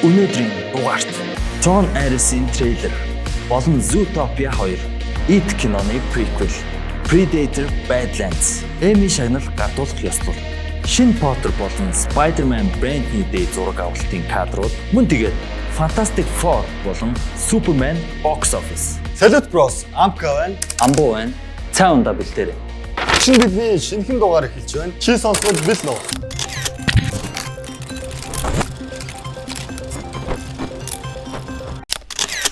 Өнөөдрийн дугаарт Tron Ares-ийн трейлер болон Zootopia 2, It киноны prequel, Predator Badlands, Emmy шагнал гардуулах ёслол, Шинэ Potter болон Spider-Man Brand New Day зураг авалтын кадрууд, мөн тэгээд Fantastic Four болон Superman Box Office. Салют bros, Амка байна. Амбуу байна. Цай ундаа бэлдээрэй. Чин бидний шинэхэн дугаар эхэлж байна. Чи сонсгол бэл нөө.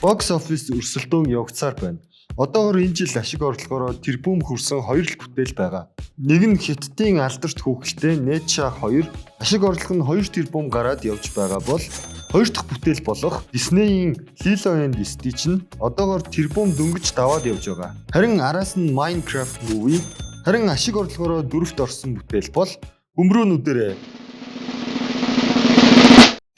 Box office өрсөлдөөн явагдсаар байна. Одоогор энэ жил ашиг орлогоороо тэрбум хүрсэн хоёр л бүтээл байгаа. Нэг нь Хятадын алдарт хүүхэлтэй Нэча 2, ашиг орлого нь 2 тэрбум гараад явж байгаа бол хоёр дахь бүтээл болох Disney-ийн Lilo and Stitch нь одоогор тэрбум дөнгөж даваад явж байгаа. Харин араас нь Minecraft movie, харин ашиг орлогоороо дөрөвт орсон бүтээл бол бөмбөрөөнүүдээрээ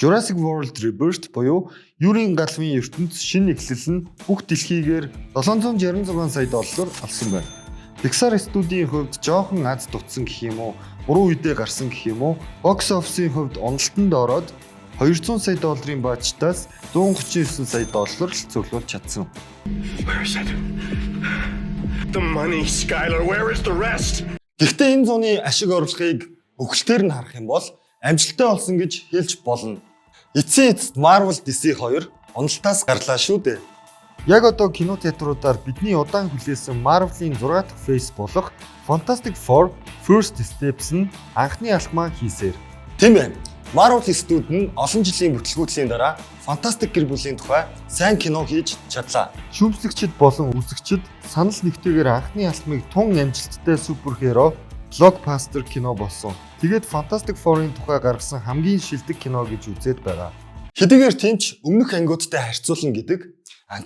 Jurassic World Rebirth буюу Юрийн галвын ертөнц шинэ эхлэл нь бүх дэлхийгээр 766 сая доллар олсон байна. Pixar студийн хувьд жоохон аз дутсан гэх юм уу, буруу үедээ гарсан гэх юм уу, box office-ийн хувьд уналтанд ороод 200 сая долларын budget-аас 139 сая доллар л цуглуулж чадсан. Where is it? The money, Skylar. Where is the rest? Гэхдээ энэ зуны ашиг орлогыг өхөлтөөр нь харах юм бол амжилттай болсон гэж хэлж болно. Эцсийн эцэст Marvel DC 2 уналтаас гарлаа шүү дээ. Яг одоо кино театруудаар бидний удаан хүлээсэн Marvel-ийн 6 дахь phase болох Fantastic Four First Steps нь анхны алхмаа хийсээр. Тийм ээ. Marvel студи нь олон жилийн бүтлгүүтлийн дараа Fantastic гэр бүлийн тухай сайн кино хийж чадлаа. Шүүмжлэгчид болон үзэгчид санал нэгтэйгээр анхны алхмыг тун амжилттай superhero blockbuster кино болсон. Тэгээд Fantastic Four-ын тухай гаргасан хамгийн шилдэг кино гэж үзээд байгаа. Хэдийгээр тийм ч өмнөх ангиудтай харьцуулна гэдэг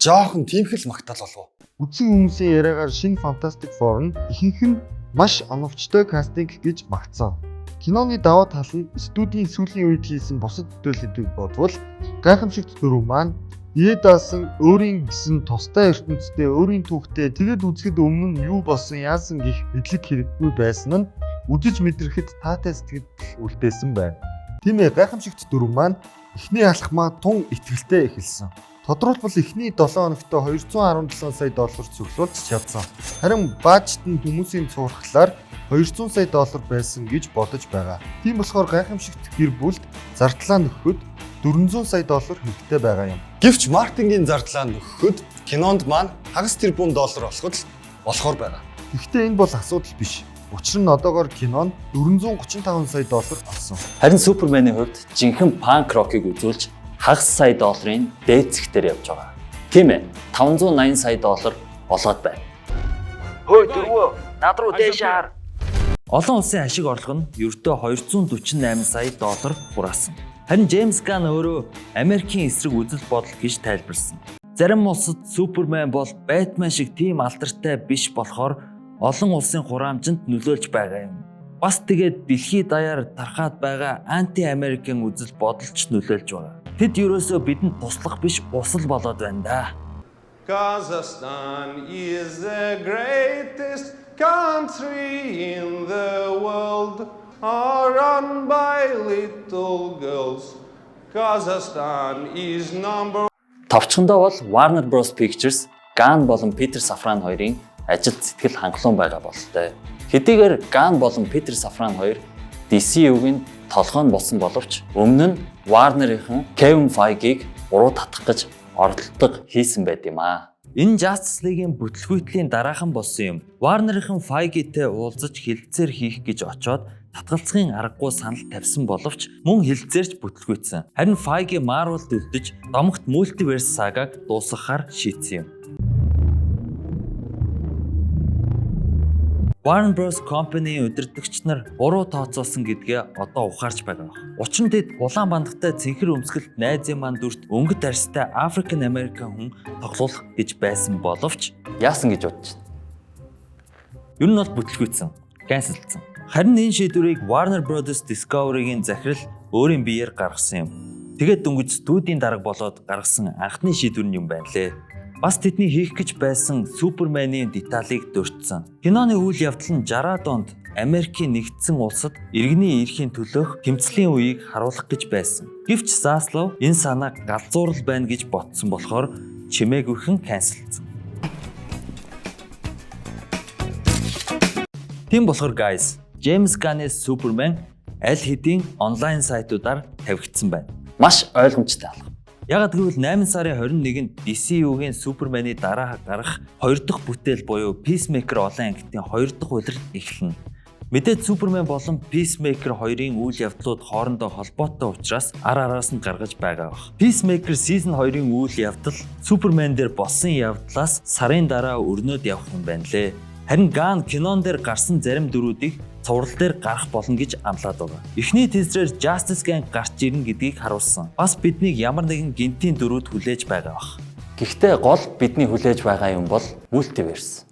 жоохон тиймхэл магтаал болов. Үзсэн хүмүүсийн яриагаар шинэ Fantastic Four нь ихэнх нь маш оновчтой casting гэж магтсан. Киноны даваа тал нь студийн сүүлийн үед хийсэн бусад бүтээлүүдийг бодвол гайхамшигт дүрм маань бие даасан, өөрийн гэсэн тустай ертөнцтэй, өөрийн түүхтэй, тэгээд үзэхэд өмнө нь юу болсон, яасан гэх мэдлэг хэрэггүй байсан нь үзэж мэдрэхэд таатай сэтгэл үлдээсэн байна. Тийм ээ, гайхамшигт дүрм маань эхний алхмаа тун итгэлтэй эхэлсэн. Тодорхойлбол эхний 7 хоногт 217 сая доллар цуглуулж чадсан. Харин budget нь хүмүүсийн цуурхлаар 200 сая доллар байсан гэж бодож байгаа. Тийм болохоор гайхамшигт гэр бүлд зардлаа нөхөхөд 400 сая доллар хэрэгтэй байгаа юм. Гэвч маркетингийн зардлаа нөхөхөд кинонд маань хагас тэрбум доллар олоход л болохоор байгаа. Гэхдээ энэ бол асуудал биш. Учир нь одоогор кино нь 435 сая доллар олсон. Харин Суперменийн хувьд жинхэнэ punk rock-ыг үзүүлж хагас сая долларын дээд зэгтэр явж байгаа. Тийм ээ, 580 сая доллар олоод байна. Хөөе дөрвөө, над руу дээш хар. Олон улсын ашиг орлого нь ердөө 248 сая доллар хураасан. Харин Джеймс Ган өөрөө Америкийн эсрэг үзэл бодол гэж тайлбарласан. Зарим улсад Супермен бол Бэтмен шиг тийм алдартай биш болохоор олон улсын хураамжинд нөлөөлж байгаа юм. Бас тэгээд дэлхий даяар тархаад байгаа anti-American үзэл бодол ч нөлөөлж байгаа. Тэд ерөөсөө бидэнд туслах биш, усал болоод байна да. Kazakhstan is the greatest country in the world, are run by little girls. Kazakhstan is number Товчхондоо бол Warner Bros Pictures, Gunn болон Peter Safran хоёрын ажил сэтгэл хангалуун байгаа бололтой. Хэдийгээр Gunn болон Peter Safran хоёр DC-ийн толгой нь болсон боловч өмнө нь Warner-ийн Kevin Feige-г буруу татах гэж оролддог хийсэн байт юм аа. Энэ Justice League-ийн бүтлгүүтлийн дараахан болсон юм. Warner-ийн Feige-тэй уулзаж хэлэлцээр хийх гэж очоод татгалцахын аргагүй санал тавьсан боловч мөн хэлэлцээрч бүтлгүүтсэн. Харин Feige Marvel-д үлдэж домогт Multiverse saga-г дуусгахаар шийдсэн юм. Warner Bros Company-ийн удирдагч нар буруу тооцоолсон гэдгээ одоо ухаарч байгаа. Учир нь тэд улаан бандгатай цэнхэр өмсгөлт найзын маань дүрт өнгөт арьстай African American хүн тоглуулах гэж байсан боловч яасан гэж бодож байна. Ер нь бол бүтлгүүтсэн, cancel-дсан. Харин энэ шийдвэрийг Warner Brothers Discovery-гийн захирал өөрийн биеэр гаргасан юм. Тэгээд дөнгөж студийн дарга болоод гаргасан анхны шийдвэр нь юм байна лээ. Бас тэдний хийх гэж байсан Суперменийн деталийг дурдсан. Киноны үйл явдал нь 60-аад онд Америкийн нэгдсэн улсад иргэний эрхийн төлөөх тэмцлийн үеийг харуулах гэж байсан. Гэвч Заслав энэ санааг галзуурал байна гэж бодсон болохоор чимээгүйхэн cancel дсан. Тийм болохоор, guys, James Gunn-ы Superman аль хэдийн онлайн сайтуудаар тавигдсан байна. Маш ойлгомжтой алга. Яагаад гэвэл 8 сарын 21-нд DCU-гийн Superman-ы дараа гарах хоёр дахь бүтээл буюу Peacemaker олон ангитын хоёр дахь улирал эхэлнэ. Мэдээж Superman болон Peacemaker хоёрын үйл явдлууд хоорондоо холбоотой учраас ар араас нь гаргаж байгаа байх. Peacemaker Season 2-ын үйл явдал Superman дээр болсон явдлаас сарын дараа өрнөд явах юм байна лээ. Харин Gunn кинон дээр гарсан зарим дүрүүдийг цуврал дээр гарах болно гэж амлаад байгаа. Эхний teaser ээр Justice Gang гарч ирнэ гэдгийг харуулсан. Бас биднийг ямар нэгэн гэнэтийн дүрүүд хүлээж байгаа байх. Гэхдээ гол бидний хүлээж байгаа юм бол multiverse.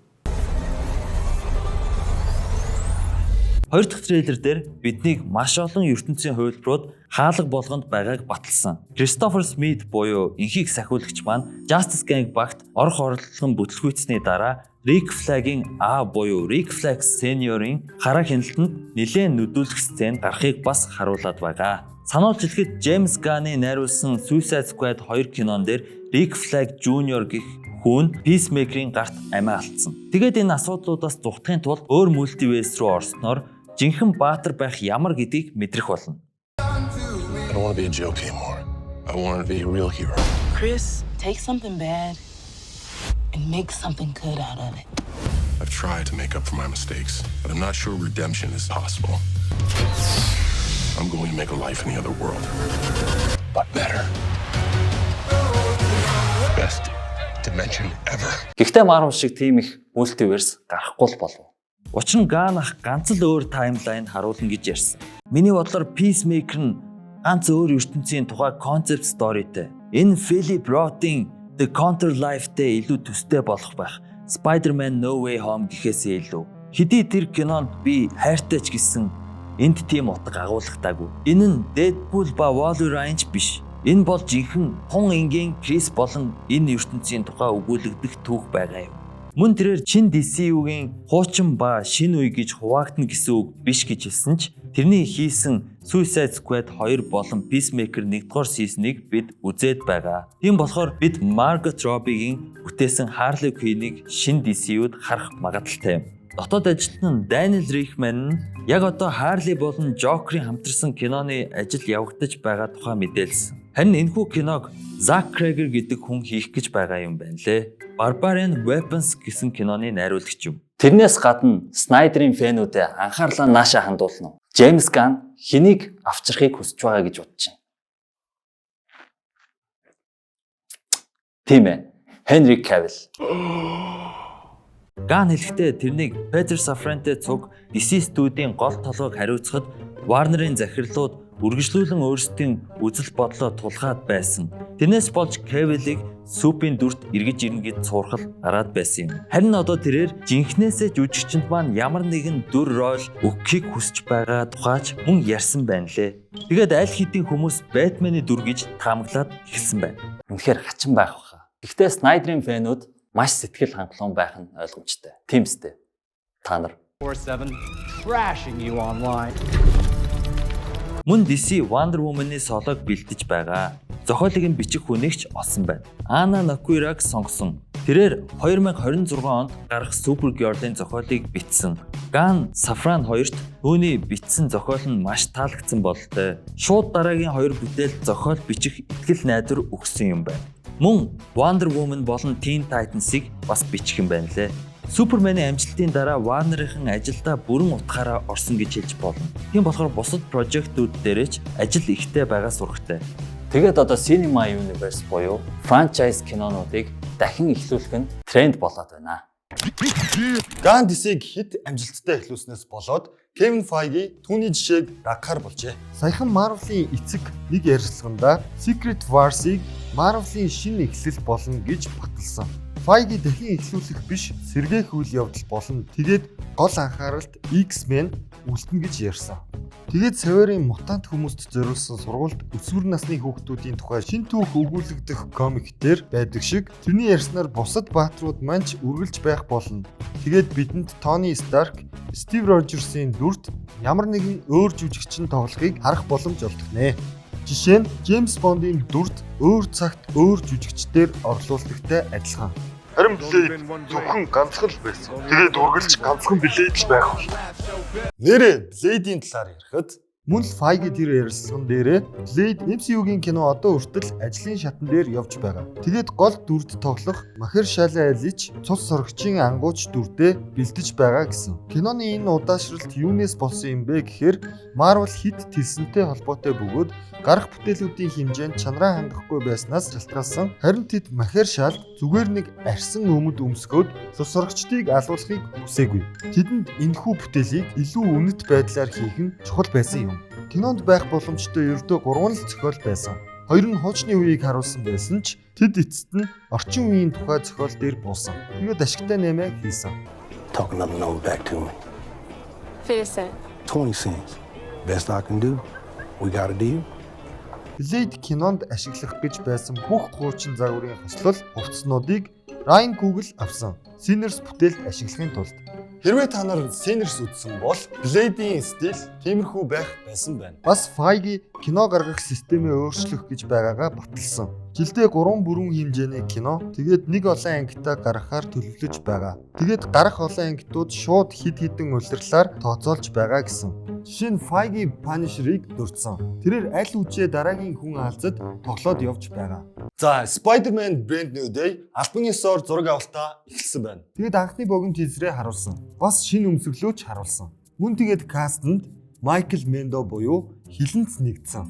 Хоёр дахь трейлер дээр биднийг маш олон ертөнцийн хувилбарууд хаалга болгонд байгааг баталсан. Кристофер Смит буюу энхийг сахиулагч маань Justice Gang багт орох орлогын бүтлгүүцсэний дараа Rick Flag-ийн аав буюу Rick Flag Senior-ын хараа хяналтанд нэлээн нүдүүлэх сцен гарахыг бас харуулад байгаа. Сануулж хэлэхэд, James Gunn-ы найруулсан Suicide Squad 2 кинон дээр Rick Flag Jr. гэх хүн Peacemaker-ийн гарт амиа алдсан. Тэгээд энэ асуудлуудаас зугтахын тулд өөр multiverse руу орсноор жинхэнэ баатар байх ямар гэдгийг мэдрэх болно. I don't want to be a joke anymore. I want to be a real hero. Chris, take something bad and make something good out of it. I've tried to make up for my mistakes, but I'm not sure redemption is possible. I'm going to make a life in the other world, but better. Best dimension ever. Гэхдээ Marvel шиг тийм их multiverse гарахгүй л болов. Учир нь Gunn ах ганц л өөр timeline харуулна гэж ярьсан. Миний бодлоор Peacemaker нь ганц өөр ертөнцийн тухай concept story тэй. Энэ Philip Roth-ын The Counter Life-тэй илүү төстэй болох байх. Spider-Man No Way Home гэхээсээ илүү. Хэдий тэр кинонд би хайртай ч гэсэн энд тийм утга агуулгатаагүй. Энэ нь Deadpool ба Wolverine ч биш. Энэ бол жинхэнэ тун энгийн Крис болон энэ ертөнцийн тухай өгүүлэгдэх түүх байгаа юм. Мөн тэрээр шинэ DCU-гийн хуучин ба шинэ үе гэж хуваагдана гэсэн үг биш гэж хэлсэн ч тэрний хийсэн Suicide Squad 2 болон Peacemaker 1-р season ыг бид үзээд байгаа. Тийм болохоор бид Margot Robbie-гийн бүтээсэн Harley Quinn-ыг шинэ DCU-д харах магадлалтай юм. Дотоод ажилтан Daniel Richtman нь яг одоо Harley болон Joker-ийн хамтарсан киноны ажил явагдаж байгаа тухай мэдээлсэн. Харин энэхүү киног Zach Cregger гэдэг хүн хийх гэж байгаа юм байна лээ. Barbarian Weapons гэсэн киноны найруулагч юм. Тэрнээс гадна Snyder-ийн fan үүдээ анхаарлаа наашаа хандуулна уу? James Gunn хэнийг авчрахыг хүсэж байгаа гэж бодож байна. Тийм ээ. Henry Cavill. Gunn хэлэхдээ тэрнийг Peter Safran-тай цуг DC студийн гол толгойг хариуцахад Warner-ын захирлууд үргэлжлүүлэн өөрсдийн үзэл бодлоо тулгаад байсан. Тэрнээс болж Cavill-ыг Суп-ийн дүрт эргэж ирнэ гэж цуурхал гараад байсан юм. Харин одоо тэрээр жинхнээсээ жүжигчинд маань ямар нэгэн дүр роль өгөхийг хүсэж байгаа тухай ч мөн ярьсан байна лээ. Тэгээд аль хэдийн хүмүүс Batman-ы дүр гэж таамаглаад эхэлсэн байна. Үнэхээр хачин байх байхаа. Гэхдээ Snyder-ын fan үүд маш сэтгэл хангалуун байх нь ойлгомжтой. Тийм үстэй. Та нар 4-7 trashing you online. Мөн DC Wonder Woman-ы солиог бэлдэж байгаа. Зохиолыг нь бичих хүнийг ч олсон байна. Анна Нокуираг сонгосон. Тэрээр 2026 онд гарах Supergirl-ын зохиолыг бичсэн. Gunn Safran хоёрт түүний бичсэн зохиол нь маш таалагдсан бололтой. Шууд дараагийн хоёр бүтээл зохиол бичих итгэл найдвар өгсөн юм байна. Мөн Wonder Woman болон Teen Titans-ыг бас бичих юм байна лээ. Суперменийн амжилтын дараа Warner-ийн ажилдаа бүрэн утгаараа орсон гэж хэлж болно. Тийм болохоор бусад project ууд дээрээ ч ажил ихтэй байгаа сурагтай. Тэгээд одоо Cinema Universe буюу franchise кинонуудыг дахин эхлүүлэх нь тренд болоод байна. Gunn DC-г хэт амжилттай эхлүүлснээс болоод Kevin Feige түүний жишээг дагахаар болжээ. Саяхан Marvel-ийн эцэг нэг ярилцлаганда Secret Wars-ыг Marvel-ийн шинэ эхлэл болно гэж баталсан. Feige дахин эхлүүлэх биш, сэргээх үйл явдал болно. Тэгээд гол анхааралд X-Men үлдэнэ гэж ярьсан. Тэгээд Савиарын мутант хүмүүст зориулсан сургуульд өсвөр насны хүүхдүүдийн тухай шинэ түүх өгүүлэгдэх комик дээр байдаг шиг, тэрний ярьснаар бусад баатрууд маань ч үргэлж байх болно. Тэгээд бидэнд Тони Старк, Стив Роджерсын дүрд ямар нэгэн өөр жүжигчин тоглохыг харах боломж олдох нэ. Жишээ нь Джеймс Бондын дүрд өөр цагт өөр жүжигчдээр орлуулдагтай адилхан. Харин Blade зөвхөн ганцхан л байсан. Тэгээд үргэлж ганцхан Blade л байх болно. Нэрээ Blade-ийн талаар ярихад мөн л Feige тэр ярилцлаган дээрээ Blade MCU-гийн кино одоо хүртэл ажлын шатан дээр явж байгаа. Тэгээд гол дүрд тоглох Махершала Али ч цус сорогчийн ангууч дүрдээ бэлдэж байгаа гэсэн. Киноны энэ удаашралт юунаас болсон юм бэ гэхээр Marvel хэд тэлсэнтэй холбоотой бөгөөд гарах бүтээлүүдийн хэмжээнд чанараа хангахгүй байснаас шалтгаалсан. Харин тэд Махершал зүгээр нэг арьсан өмд өмсгөөд цус сорогчдыг алуулахыг хүсээгүй. Тэдэнд энэхүү бүтээлийг илүү үнэт байдлаар хийх нь чухал байсан юм. Кинонд байх боломжтой ердөө 3 л зохиол байсан. Хоёр нь хуучны үеийг харуулсан байсан ч тэд эцэст нь орчин үеийн тухай зохиол дээр буусан. Тэгээд ашигтай нэмээ хийсэн. Talk another number back to me. 50 cent. 20 cents. Best I can do. We got a deal. Blade кинонд ашиглах гэж байсан бүх хуучин загварын хослол хувцснуудыг Ryan Coogler авсан. Sinners бүтээлд ашиглахын тулд. Хэрвээ та нар Sinners үзсэн бол Blade-ийн стил тиймэрхүү байх байсан байна. Бас Feige кино гаргах системээ өөрчлөх гэж байгаагаа баталсан. Жилдээ 3 бүрэн хэмжээний кино, тэгээд нэг олон ангитай гаргахаар төлөвлөж байгаа. Тэгээд гарах олон ангитууд шууд хэд хэдэн улирлаар тооцоолж байгаа гэсэн. Жишээ нь Feige Punisher-ыг дурдсан. Тэрээр аль үжээ дараагийн хүн аалзад тоглоод явж байгаа. За, Spider-Man Brand New Day албан ёсоор зураг авалтаа эхэлсэн байна. Тэгээд анхны богино teaser ээ харуулсан. Бас шинэ өмсгөлөөч харуулсан. Мөн тэгээд cast анд Майкл Мендо буюу Хилэнц нэгдсэн.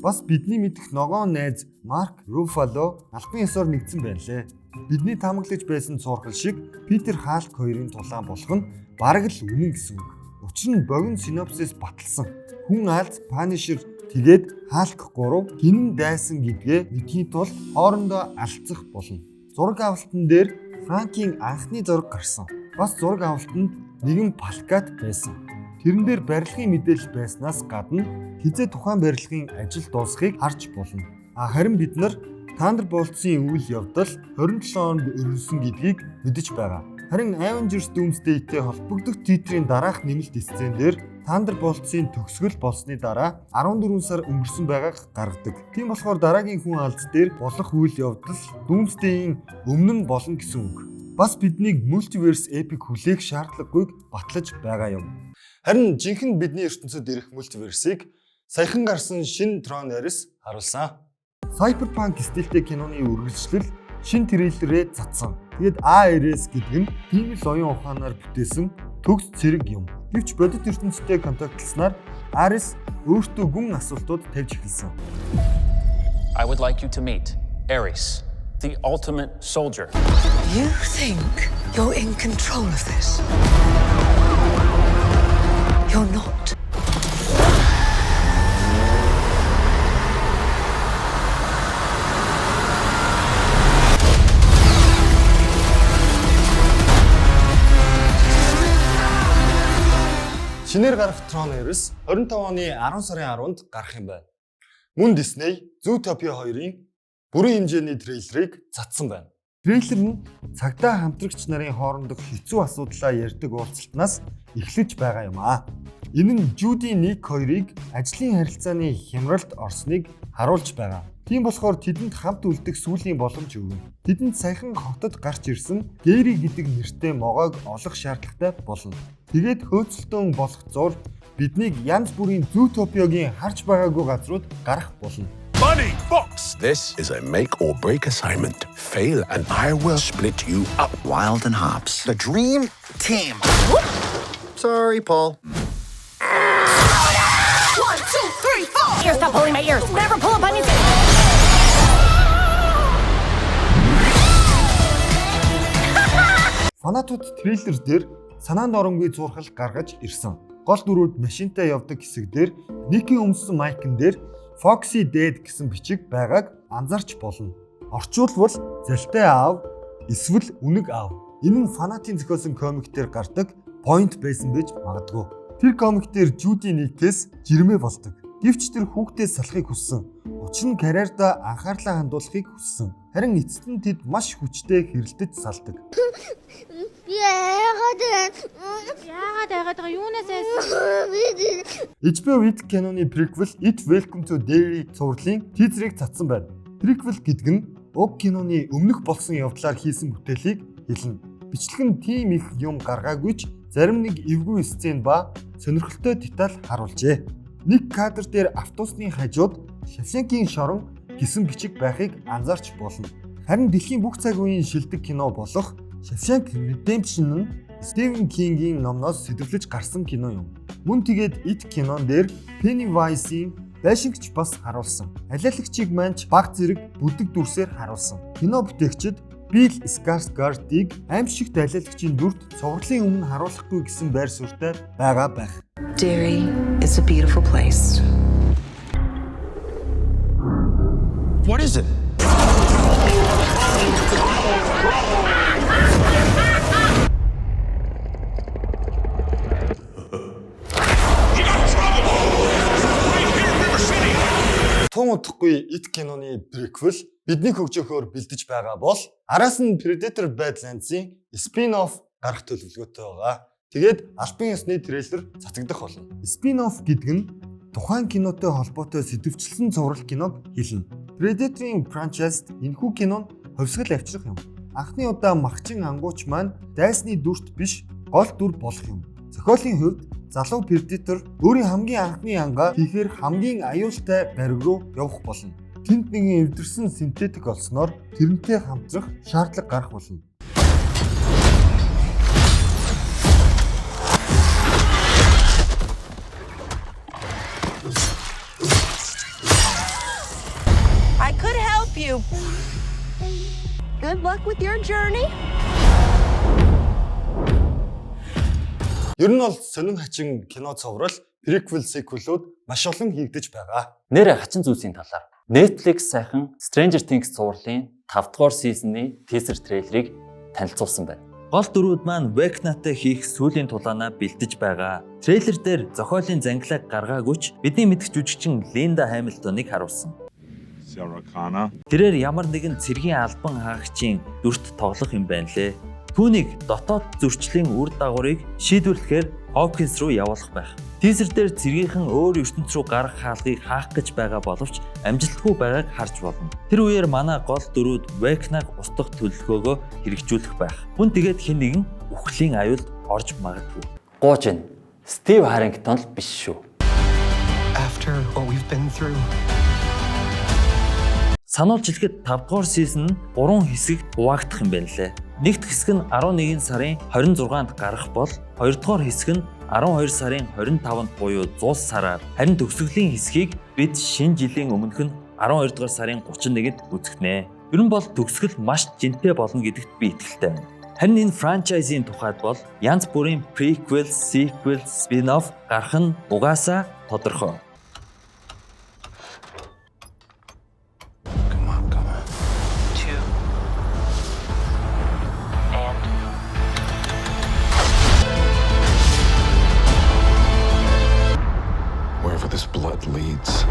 Бас бидний мэдэх ногоон найз Марк Руфало албан ёсоор нэгдсэн байна лээ. Бидний таамаглаж байсан цуурхал шиг Питер Халк хоёрын тулаан болох нь бараг л үнэн гэсэн үг. Учир нь богино synopsis баталсан. Хүн аалз, Punisher, тэгээд Халк 3 хэн нь дайсан гэдгээ мэдэхийн тулд хоорондоо алцах болно. Зураг авалтан дээр Франкийн анхны зураг гарсан. Бас зураг авалтанд нэгэн плакат байсан. Тэрэн дээр барилгын мэдээлэл байснаас гадна хэзээ тухайн барилгын ажил дуусахыг харж болно. А харин бид нар Thunderbolts-ын үйл явдал 27 онд өрнөсөн гэдгийг мэдэж байгаа. Харин Avengers Doomsday-тэй холбогдох титрийн дараах нэмэлт сцен дээр Thunderbolts-ын төгсгөл болсны дараа 14 сар өнгөрсөн байгааг гаргадаг. Тийм болохоор дараагийн хүн аалз дээр болох үйл явдал Doomsday-ийн өмнө нь болно гэсэн үг. Бас биднийг Multiverse Epic хүлээх шаардлагагүйг батлаж байгаа юм. Харин жинхэнэ бидний ертөнцөд ирэх multiverse-ийг саяхан гарсан шинэ Tron Ares харуулсан. Cyberpunk стилтэй киноны үргэлжлэл шинэ трейлерээ цацсан. Тэгээд ARS гэдэг нь тийм л оюун ухаанаар бүтээсэн төгс цэрэг юм. Гэвч бодит ертөнцтэй contact лснаар Ares өөртөө гүн асуултууд тавьж эхэлсэн. I would like you to meet Ares, the ultimate soldier. You think you're in control of this? You're not. Шинээр гарах Tron Ares 25 оны 10 сарын 10-нд гарах юм байна. Мөн Disney Zootopia 2-ын бүрэн хэмжээний трейлерыг цацсан байна. Трейлер нь цагдаа хамтрагч нарын хоорондох хэцүү асуудлаа ярьдаг уулзалтнаас эхлэж байгаа юм аа. Энэ нь Judy, Nick хоёрыг ажлын харилцааны хямралд орсныг харуулж байгаа. Тийм болохоор тэдэнд хамт үлдэх сүүлийн боломж өгнө. Тэдэнд саяхан хотод гарч ирсэн Гэри гэдэг нэртэй могойг олох шаардлагатай болно. Тэгээд хөөцөлтөн болох зур биднийг янз бүрийн Zootopia-гийн харж байгаагүй газрууд гарах болно. Bunny Fox! This is a make or break assignment. Fail and I will split you up. Wild and Hops. The dream team. Sorry, Paul. One, two, three, four! Here, stop pulling my ears. Never pull a bunny's Фанатууд трейлер дээр санаанд оронгүй цуурхал гаргаж ирсэн. Гол дүрүүд машинтай явдаг хэсэг дээр Никийн өмссөн майкн дээр Foxy Dead гэсэн бичиг байгааг анзаарч болно. Орчуулбал залтай аав эсвэл үнэг аав. Энэ нь фанатын зохиосон комик дээр гардаг point байсан байж магадгүй. Тэр комик дээр Judy Nick-ээс жирмээ болдог. Гэвч тэр хүүхдээс салахыг хүссэн. Учир нь карьердаа анхаарлаа хандуулахыг хүссэн. Харин эцэст нь тэд маш хүчтэй хэрэлдэж салдаг. Би яагаад яагаад яагаад байгаа юунаас айсан? HBO It киноны prequel It Welcome to Derry цувралын тизерийг цацсан байна. Prequel гэдэг нь уг киноны өмнөх болсон явдлаар хийсэн бүтээлийг хэлнэ. Бичлэг нь тийм их юм гаргаагүй ч зарим нэг эвгүй сцен ба сонирхолтой деталь харуулжээ. Нэг кадр дээр автобусны хажууд Шавшанкийн шорон гэсэн бичиг байхыг анзаарч болно. Харин дэлхийн бүх цаг үеийн шилдэг кино болох Shawshank Redemption нь Стивен Кингийн номноос сэдэвлэж гарсан кино юм. Мөн тэгээд It кинон дээр Pennywise-ийн байшингч бас харуулсан. Алиалагчийг маань ч баг зэрэг бүдэг дүрсээр харуулсан. Кино бүтээгчид Bill Skarsgård-ыг аймшигт алиалагчийн дүрт цувралын өмнө харуулахгүй гэсэн байр суурьтай байгаа байх. Derry is a beautiful place. What is it? Тун удахгүй It киноны prequel бидний хөгжөөхөөр бэлдэж байгаа бол араас нь Predator Badlands-ийн spin-off гарах төлөвлөгөөтэй байгаа. Тэгээд албан ёсны трейлер цацагдах болно. Spin-off гэдэг нь тухайн кинотой холбоотой сэдэвчилсэн цуврал киног хэлнэ. Predator-ийн franchise-д энэхүү кино нь хувьсгал авчрах юм. Анхны удаа махчин ангууч маань дайсны дүрт биш, гол дүр болох юм. Зохиолын хувьд залуу Predator өөрийн хамгийн анхны ангаа хийхээр хамгийн аюултай гариг руу явах болно. Тэнд нэгэн эвдэрсэн синтетик олсноор тэрнтэй хамтрах шаардлага гарах болно. I could help you. Good luck with your journey. Ер нь бол сонин хачин кино цуврал, prequel, sequel-үүд маш олон хийгдэж байгаа. Нэр хачин зүйлсийн талаар Netflix сайхан Stranger Things цувралын 5 дугаар season ы teaser трейлерыг танилцуулсан байна. Гол дүрүүд маань Vecna-тай хийх сүүлийн тулаанаа бэлдэж байгаа. Трейлер дээр зохиолын зангилааг гаргаагүй ч бидний мэдэх жүжигчин Линда Хамилтоныг харуулсан. Sarah Connor. Тэрээр ямар нэгэн цэргийн албан хаагчийн дүрт тоглох юм байна лээ. Түүнийг дотоод зөрчлийн үр дагаврыг шийдвэрлэхээр Хопкинс руу явуулах байх. Teaser дээр цэргийнхэн өөр ертөнц рүү гарах хаалгыг хаах гэж байгаа боловч амжилтгүй байгааг харж болно. Тэр үеэр манай гол дүрүүд Vecna-г устгах төлөвлөгөөгөө хэрэгжүүлэх байх. Мөн тэгээд хэн нэгэн үхлийн аюулд орж магадгүй. Гууж нь Стив Харрингтон л биш шүү. After what we've been through, Сануулж хэлэхэд 5 дугаар season нь 3 хэсэгт хуваагдах юм байна лээ. Нэгд хэсэг нь 11 сарын 26-нд гарах бол 2 дугаар хэсэг нь 12 сарын 25-нд буюу зул сараар, харин төгсгөлийн хэсгийг бид шинэ жилийн өмнөх нь 12 дугаар сарын 31-нд үзэх нэ. Ер нь бол төгсгөл маш жинтэй болно гэдэгт би итгэлтэй байна. Харин энэ franchise ын тухайд бол янз бүрийн prequel, sequel, spin-off гарах нь угаасаа тодорхой. Come on, come on. Two. And Wherever this blood leads.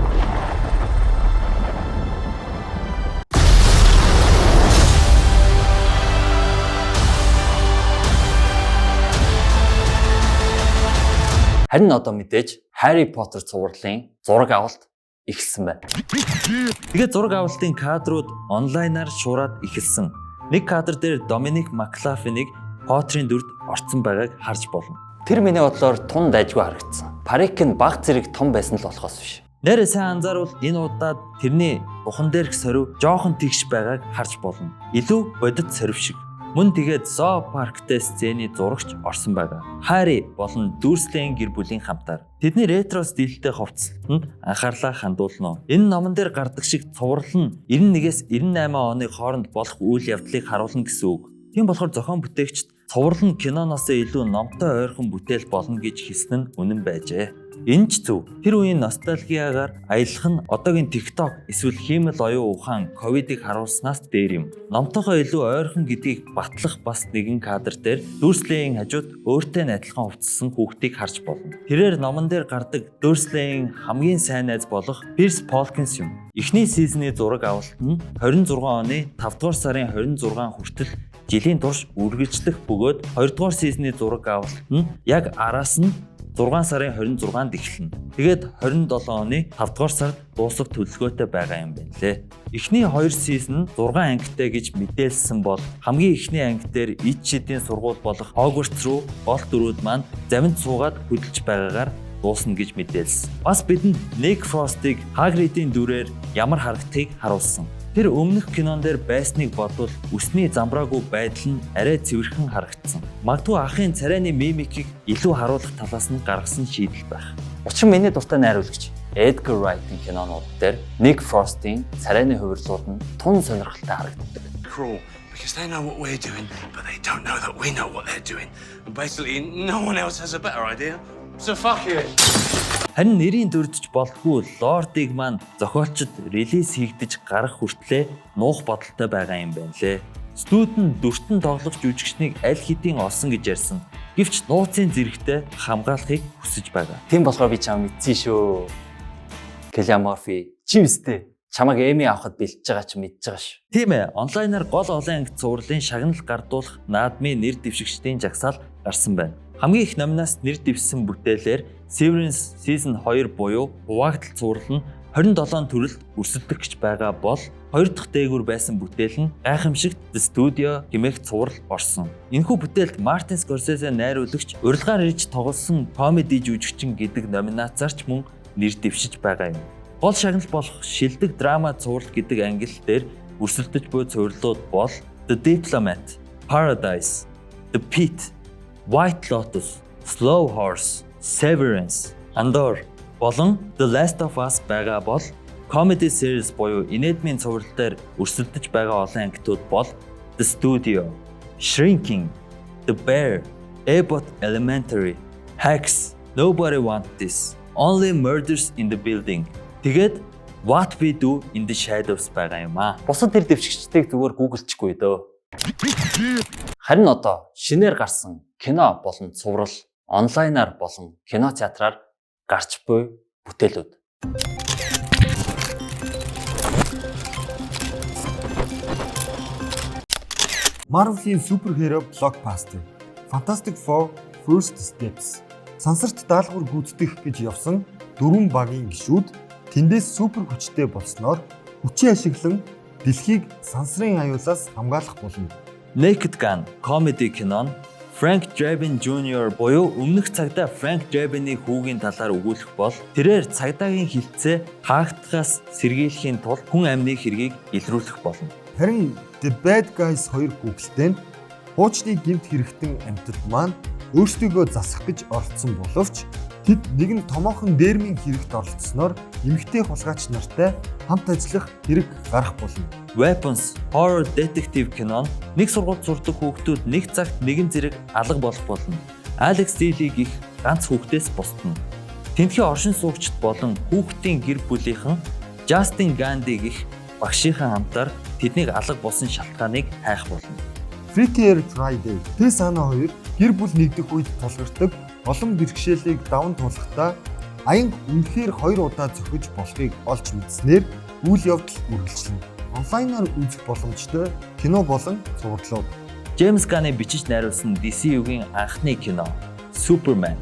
Харин одоо мэдээж Harry Potter цувралын зураг авалт эхэлсэн байна. Тэгээд зураг авалтын кадрууд онлайнаар шуураад эхэлсэн. Нэг кадр дээр Доминик Маклаффиныг Поттерын дүрд орцсон байгааг харж болно. Тэр миний бодлоор тун дайжгүй харагдсан. Парик нь баг зэрэг том байсан л болохоос биш. Нэрээ сайн анзаарвал энэ удаад тэрний бухан дээрх сорив жоохон тэгш байгааг харж болно. Илүү бодит сорив шиг. Мөн тэгээд Зоо парктэй сцений зурагч орсон байгаа. Харри болон Дүүрслийн гэр бүлийн хамтаар. Тэдний ретро стилтэй хувцаслалтанд анхаарлаа хандуулна. Энэ номон дээр гардаг шиг цуврал нь 91-ээс 98 оны хооронд болох үйл явдлыг харуулна гэсэн үг. Тийм болохоор зохион бүтээгчид цуврал нь киноноос илүү номтой ойрхон бүтээл болно гэж хэлсэн нь үнэн байжээ. Энэ ч зөв. Тэр үеийн ностальгиагаар аялах нь одоогийн TikTok эсвэл хиймэл оюун ухаан ковидыг харуулснаас дээр юм. Номтойгоо илүү ойрхон гэдгийг батлах бас нэгэн кадр дээр Дурслейн хажууд өөртөө нь адилхан хувцассан хүүхдийг харж болно. Тэрээр номон дээр гардаг Дурслейн хамгийн сайн найз болох Пирс Полкинс юм. Эхний season ий зураг авалт нь 26 оны 5 дугаар сарын 26 хүртэл жилийн турш үргэлжлэх бөгөөд 2 дугаар season ий зураг авалт нь яг араас нь 6 сарын 26-нд эхэлнэ. Тэгээд 27 оны 5 дугаар сард дуусах төлөвлөгөөтэй байгаа юм байна лээ. Эхний хоёр season 6 ангитай гэж мэдээлсэн бол хамгийн эхний анги дээр ид шидийн сургууль болох Хогвартс руу гол дүрүүд маань заминд суугаад хөдөлж байгаагаар дуусна гэж мэдээлсэн. Бас бидэнд Nick Frost-ыг Hagrid-ийн дүрээр ямар харагдахыг харуулсан. Тэр өмнөх кинон дээр байсныг бодвол үсний замбраагүй байдал нь арай цэвэрхэн харагдсан. Магадгүй ахын царайны мимикийг илүү харуулах талаас нь гаргасан шийдэл байх. Учир миний дуртай найруулагч Edgar Wright-ийн кинонууд дээр Nick Frost-ийн царайны хувирлууд нь тун сонирхолтой харагддаг. Crawl because they know what we're doing, but they don't know that we know what they're doing. And basically, no one else has a better idea. So fuck it. Харин нэрийн дурдж болдгүй Лордыг маань зохиолчд release хийгдэж гарах хүртлээр нуух бодолтой байгаа юм байна лээ. Студи нь дүртэн тоглох жүжигчнийг аль хэдийн олсон гэж ярьсан. Гэвч нууцын зэрэгтэй хамгаалахыг хүсэж байгаа. Тийм болохоор би чам мэдсэн шүү. Киллиан Морфи чи өстэй. Чамайг Эми авахд бэлтэж байгаа чи мэдж байгаа шүү. Тийм ээ, онлайнаар гол олон анги цувралын шагнал гардуулах наадмын нэр дэвшигчдийн жагсаал гарсан байна. Хамгийн их номинацид нэр дэвшсэн бүтээлээр Severance Season 2 буюу хуваагдал цуврал нь 27 төрөлд өрсөлдөх гэж байгаа бол хоёр дахь дээгүүр байсан бүтээл нь гайхамшигт The Studio хэмээх цуврал орсон. Энэхүү бүтээлд Мартин Скорсезе найруулагч урилгаар ирж тоглосон комеди жүжигчин гэдэг номинацаар ч мөн нэр дэвшиж байгаа юм. Гол шагнал болох шилдэг драма цуврал гэдэг ангилал дээр өрсөлдөж буй цувралууд бол The Diplomat, Paradise, The Pitt, White Lotus, Slow Horse, Severance, Andor болон The Last of Us байгаа бол comedy series буюу инээдмийн цуврал дээр өрсөлдөж байгаа олон ангитууд бол The Studio, Shrinking, The Bear, Abbott Elementary, Hacks, Nobody Want This, Only Murders in the Building. Тэгээд What We Do in the Shadows байгаа юм аа. Бусад нэр дэвшигчдийг зүгээр Google-чихгүй дөө. Харин одоо шинээр гарсан кино болон цуврал онлайнаар болон кино театраар гарч буй бүтээлүүд. Marvel-ийн superhero blockbuster Fantastic Four: First Steps сансарт даалгавар гүйцэтгэх гэж явсан дөрвөн багийн гишүүд тэндээс супер хүчтэй болсноор хүчээ ашиглан дэлхийг сансрын аюулаас хамгаалах болно. Naked Gun comedy кино нь Frank Drebin Jr. буюу өмнөх цагдаа Frank Drebin-ийн хүүгийн талаар өгүүлэх бол тэрээр цагдаагийн хэлтсээ хаагдахаас сэргийлэхийн тулд хүн амны хэргийг илрүүлэх болно. Харин The Bad Guys 2 гүгэлтэй нь хуучны гэмт хэрэгтэн амьтад маань өөрсдийгөө засах гэж оролдсон боловч тэд нэгэн томоохон дээрмийн хэрэгт оролцсноор эмэгтэй хулгайч нартай хамт ажиллах хэрэг гарах болно. Weapons horror detective кино нь нэг сургуульд сурдаг хүүхдүүд нэг цагт нэгэн зэрэг алга болох болно. Алекс Дилиг их ганц хүүхдээс бусдана. Тэнхээ оршин суугчид болон хүүхдийн гэр бүлийнхэн Джастин Гандиг их багшийнхаа хамтаар тэднийг алга болсон шалтгааныг хайх болно. Freakier Friday Тэс Ана хоёр гэр бүл нэгдэх үед тулгардаг олон бэрхшээлийг даван туулахдаа аянга үнэхээр хоёр удаа зөхиж болохыг олж мэдснээр үйл явдал үргэлжлэнэ. Онлайнаар үзэх боломжтой кино болон цувралууд. Джеймс Ганны бичиж найруулсан DCU-гийн анхны кино Superman.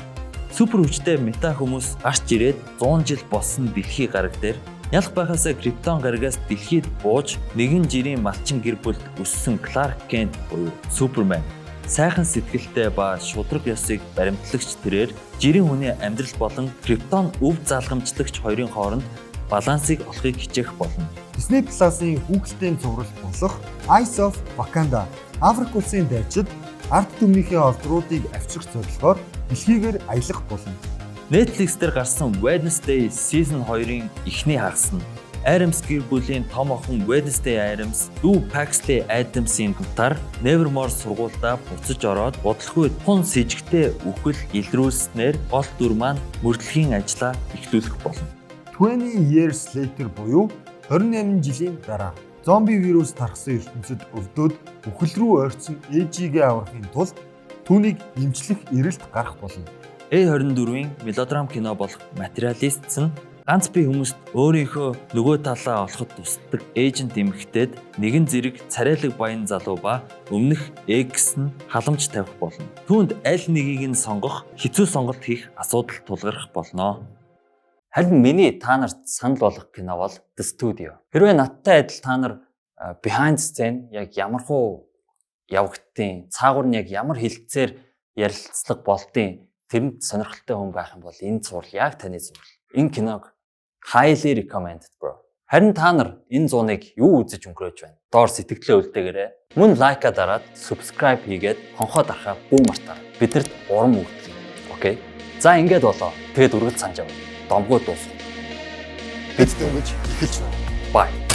Супер хүчтэй мета хүмүүс гарч ирээд 100 жил болсон дэлхий гараг дээр ялах байхаасаа Криптон гарагаас дэлхийд бууж нэгэн жирийн малчин гэр бүлд өссөн Кларк Кент буюу Супермен сайхан сэтгэлтэй ба шударга ёсыг баримтлагч тэрээр жирийн хүний амьдрал болон Криптон өв залгамжлагч хоёрын хооронд балансыг олохыг хичээх болно. Disney Plus-ын хүүхэлдэйн цуврал болох Eyes of Wakanda Африк улсын дайчид ард түмнийхээ олдруудыг авчрах зорилгоор дэлхийгээр аялах болно. Netflix дээр гарсан Wednesday Season 2-ын эхний хагас нь Addams гэр бүлийн том охин Wednesday Addams, дүү Pugsley Addams-ийн хамтаар Nevermore сургуульдаа буцаж ороод удалгүй тун сэжигтэй үхэл илрүүлснээр гол дүр маань мөрдлөгийн ажлаа эхлүүлэх болно. 20 years later буюу 28 жилийн дараа зомби вирус тархсан ертөнцид өвдөөд үхэл рүү ойртсон ээжийгээ аврахын тулд түүнийг эмчлэх эрэлт гарах болно. A24-ийн мелодрам кино болох Materialists нь ганц бие хүмүүст өөрийнхөө нөгөө талаа олоход тусалдаг agent эмэгтэйд нэгэн зэрэг царайлаг баян залуу ба өмнөх ex нь халамж тавих болно. Түүнд аль нэгийг нь сонгох хэцүү сонголт хийх асуудал тулгарх болно. Харин миний та нарт санал болгох кино бол The Studio. Хэрвээ надтай адил та нар behind scene яг ямархуу явагддийн, цаагуур нь яг ямар хэлтсээр ярилцлага болдийн, тэрэнд сонирхолтой хүн байх юм бол энэ цуврал яг таны цуврал. Энэ киног highly recommended, bro. Харин та нар энэ зуныг юу үзэж өнгөрөөж байна? Доор сэтгэлдээ үлдээгээрэй. Мөн like аа дараад, subscribe хийгээд, хонхоо дарахаа бүү мартаарай. Биднэрт урам өгдөг. Okay. За, ингээд болоо. Тэгээд үргэлж санаж аваа. Домгоо дуусах. Бид дөнгөж эхэлж байна. Bye.